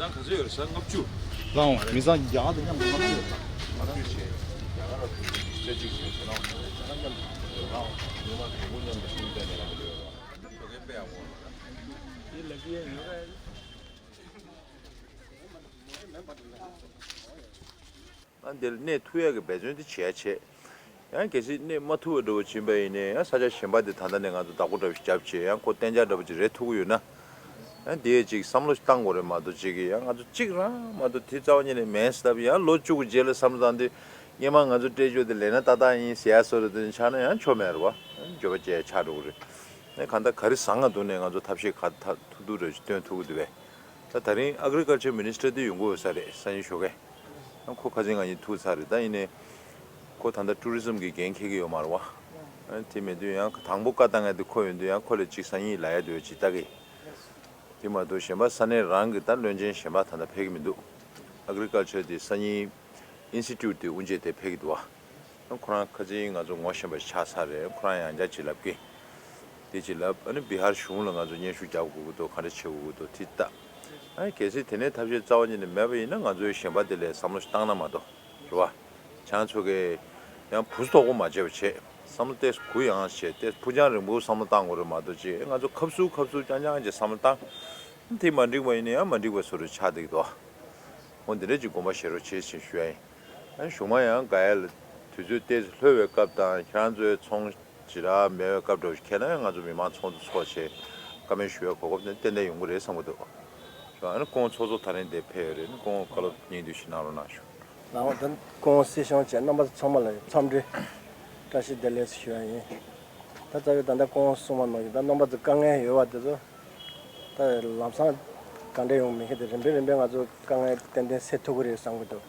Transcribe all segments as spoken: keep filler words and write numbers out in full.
ག་ཚོད་ཡོད་རེད་ཟེར། ལྔ་བཅུ། ལའང་མི་ཚང་རྒྱ་གར་དུ་མཉམ་དུ་ལྔ་བཅུ་ཡོད་ད། ལྔ་བཅུ་བྱས། རྒྱ་གར་ལ་ཕུལ་རྒྱུ་རྩེ་གཅིག་བྱས་ཟེར་ན་ང་ཚོ་ཚང་མཉམ་དུ་ལའང་མི་མང་གི་མགོ་མཉམ་དུ་ཤིང་བསྟན་ནས་ལ་མི་འདོད་ར། ཞོགས་ཀས་དཔེ་ཡག་པོ་རེད། ཨ་འདིར་གནས་ཐུབ་ཡག་གི་འབད་བརྩོན་དེ་བྱེད་ཡ་བྱེད། ཡང་གལ་སྲིད་གནས་མ་ཐུབ་པ་འདྲ་བོ་ཕྱིན་པ་ཡིན་ནའི་ཡང་ས་ཆ་གཞན་པ་དེ་ད་ལྟ་ནས་ང་ཚོ་བདག་པོ་འདྲ་བོ་ཞིག་བརྒྱབ་བྱས་ཡང་ཁོ་གཏན་འཇགས་འདྲ་བོ་ཅིག་རེད་ཐུབ་ཀྱི་ཡོད་ན། ཡང་དེ་ཡས་ཅིག་བསམ་བློ་ཞིག་བཏང་དགོས་རེད་མ་གཏོགས་ཅིག་གིས་ཡང་ང་ཚོ་གཅིག་རང་མ་གཏོགས་དེ་རྩ་བ་ཉིད་ནས་མེད་སྟབས་ཡང་ལོ་བཅུ་དགུ་རྗེས་ལ་བསམ་བློ་བཏང་དུས་སྔོན་མ་ང་ཚོ་སྤྲད་རྒྱུ་དེ་ལས་སྣ་ཏག་ཏག་ཡིན་ཟེར་ཡ་བཟོ་འདྲ་དེ་ཆགས་ན་ཡང་ཆོ་མེད་རེད་བ། འགྱོད་པ་སྐྱེ་ཡ་ཆགས་འགྲོ་གི་རེད། ཨ་གང་ལྟར་ག་རེ་བཟང་ང་འདུག་ནས་ང་ཚོ་ཐབས་ཤེས་ག་ཐ་ཐུབ་ཐུབ་རེ་ཞིག་སྟོན་ཐུབ་ཀྱི་འདུག་པས། ད་ད་རིང་Agriculture Minister་དེ་ཡོང་གི་ཡོད་ས་རེད། སང་ཉིན་ཞོགས་ཀས། ཁོ་ཁ་སང་ང་གཉིས་ཐུག་ཚར་རེད། ད་ཡིན་ནའི་ཁོ་ད་ལྟ་Tourism་གི་འགན་འཁྱེར་གྱི་ཡོད་མ་རེད་བ། དེ་མེད་དུས་ཡང་དང་པོ་བཀའ་བཏང་ཡ་དེ་ཁོ་ཡོང་དུས་ཡང་ཁོ་ལ་ཅིག་སང་ཉིན་ལབ་ཡ་འདུག་ཅིག་ལྟ་གི། དེ་མ་གཏོགས་གཞན་པ་ས་གནས་རང་གི་ད་བློན་ཆེན་གཞན་པ་ད་ལྟ་ཕེབས་ཀྱི་མི་འདུག Agriculture་དེ་སང་ཉིན་Institute་དེ་དབུ་འབྱེད་དེ་ཕེབས་ཀྱི་འདུག་བ། ཁོ་རང་ཁ་སང་ང་ཚོ་ངོ་ཤེས་པ་ཆགས་ཚར་རེད། ཁོ་རང་ཡང་བསྐྱར་ཅིག་ལབ་ཀྱི། དེ་ཅིག་ལབ། ཨ་ནི་བི་ཧར་གཞུང་ལ་ང་ཚོ་སྙན་ཞུ་རྒྱག་དགོས་ཀྱི་འདུག་ག་འདྲ་བྱེད་དགོས་ཀྱི་འདུག་དེ་ལྟ། ཨ་ནི་གལ་སྲིད་དེ་ནས་ཐབས་ཤེས་རྩ་བ་ཉིད་ནས་མེད་པ་ཡིན་ན་ང་ཚོའི་གཞན་པ་དེ་ལ་བསམ་བློ་ཞིག་བཏང་ན་མ་གཏོགས་རེད་བ། ཁྱེད་རང་ཚོ་གིས་ཡང་བུ་དོག་པོ་མ་བྱེད་པ་བྱེད། བསམ་བློ་ཏོག་ཙམ་གུ་ཡངས་བྱས་ཏེ་ཕུགས་རྒྱང་རིང་པོ་བསམ་བློ་བཏང་དགོས་རེད་མ་གཏོགས་ཅིག་ང་ཚོ་ཁབ་སུ་ཁབ་སུ་རྐྱང་རྐྱང་ཅིག་བསམ་བློ་བཏང་། དེ་མ་འགྲིག་པ་ཡིན་ན་ཡང་མ་འགྲིག་པ་བཟོ་འདྲ་ཆགས་བསྡད་ཀྱི་འདུག་འོ་འདི་འདྲ་ཅིག་དགོངས་པ་བཞེས་རོགས་བྱེད་ཅེས་ཞུ་ཡ་ཡིན། ཨ་ནི་གཞུག་མ་ཡང་དགའ་ཡ་ལ་དུས་ཚོད་ཏོག་ཙམ་ལྷོད་པའི་སྐབས་དང་ཁྱེད་རང་ཚོའི་ཚོང་ཇི་ལྟར་མེད་པའི་སྐབས་འདྲ་བོ་ཞིག་འཁེལ་ན་ཡང་ང་ཚོ་མི་མང་ཚོགས་འདུ་ཚོགས་བྱས་བཀའ་མོལ་ཞུ་ཡ་གོ་སྐབས་དེ་ཏན་ཏན་ཡོང་གི་རེད་བསམ་གྱི་འདུག་ཨ་ནི་སྐུ་ངོ་ཚོགས་གཙོ་ད་རིང་འདིར་ཕེབས་ཡོད་རེད། ཨ་ནི་སྐུ་ངོ་བཀའ་སློབ་སྙིང་བསྡུས་ཤིག་གནང་རོགས་གནང་ཞུ། ལགས་འོང་། ད་སྐུ་ངོ་སྲིད་སྐྱོང་བཅས་རྣམ་པ་ཚོ་ཚང་མ་ལ་འཚམས་འདྲི་བཀྲ་ཤིས་བདེ་ལེགས་ཞུ་ཡ་ཡིན། ད་རྩ་བའི་ད་ལྟ་སྐུ་ངོ་གསུངས་པ་ནང་བཞིན་ད་རྣམ་པ་ཚོ་དཀའ་ངལ་ཡོད་པ་དེ་ཚོ་ད་ལམ་སང་ག་འདྲ་ཡོང་མིན་ཤེས་ཏེ་རིམ་པས་རིམ་པས་ང་ཚོ་དཀའ་ངལ་ཏན་ཏན་སེལ་ཐུབ་ཀྱི་རེད་བསམ་གྱི་འདུག་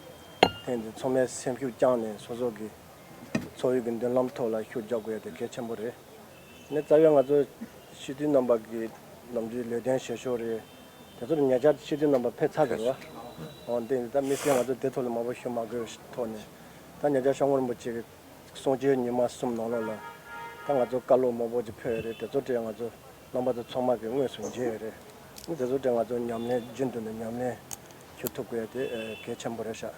ཐེངས་འདི་ཚང་མས་སེམས་ཤུགས་བཅངས་ནས་སོ་སོ་གི་འཚོ་བའི་གི་མདུན་ལམ་ཐོག་ལ་ཤུགས་རྒྱག་དགོས་ཡ་དེ་གལ་ཆེན་པོ་རེད། ནས་རྩ་བའི་ང་ཚོ་སྤྱི་འཐུས་རྣམ་པ་གི་ནམ་རྒྱུན་ལས་དོན་བྱེད་ཕྱོགས་རེད། དེ་ཚོར་ཉེ་ཆར་སྤྱི་འཐུས་རྣམ་པ་ཕེབས་ཚར་འདུག་བ། འོ་འདི་ད་དམིགས་བསལ་ང་ཚོ་དེ་ཐོག་ལ་མང་པོ་ཞུ་མ་དགོས་ཐོག་ནས་ད་ཉེ་ཆར་ཤོག་ངོར་རིན་པོ་ཆེ་གི་གསུང་ཆོས་ཉི་མ་གསུམ་ནང་ལོགས་ལ་ད་ང་ཚོ་བཀའ་སློབ་མང་པོ་ཅིག་ཕེབས་ཡོད་རེད། དེ་ཚོ་དེ་ང་ཚོ་རྣམ་པ་ཚོ་ཚང་མ་གིས་དངོས་སུ་མཇལ་ཡོད་རེད། དེ་ཚོ་དེ་ང་ཚོ་ཉམས་ལེན་རྒྱུན་དུ་ནས་ཉམས་ལེན་ཞུ་ཐུབ་དགོས་ཡ་དེ་གལ་ཆེན་པོ་རེད་ཤག་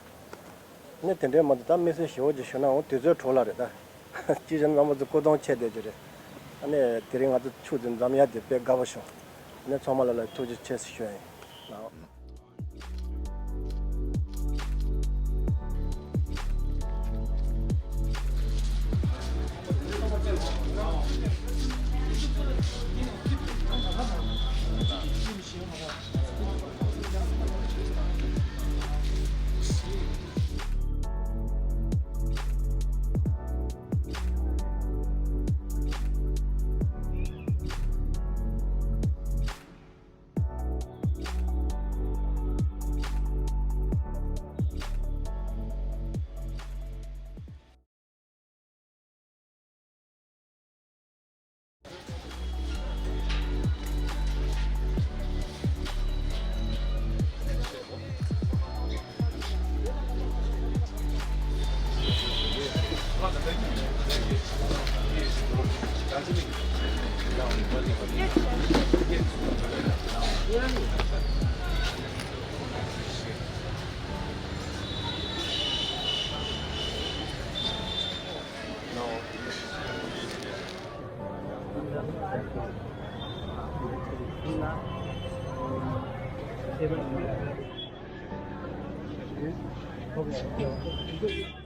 ནས་དེ་འདྲའི་མ་གཏོགས་ད་དམིགས་བསལ་ཞེ་པོ་ཅིག་ཞུ་ན་འོང་དུས་ཚོད་འཕྲོ་བརླག་རེད་ད། ཅི་བྱས་ན་རྣམ་པ་ཚོ་སྐུ་གདུང་མཆེད་བསྡད་ཀྱི་རེད། ཨ་ནི་དེ་རིང་ང་ཚོ་ཆུ་དེ་འཛོམས་ཡ་དེ་དཔེ་དགའ་པོ་བྱུང་། ཨ་ནི་ཚང་མ་ལ་ལ་ཐུགས་རྗེ་ཆེ་ཞུ་ཡ་ཡིན། ལགས།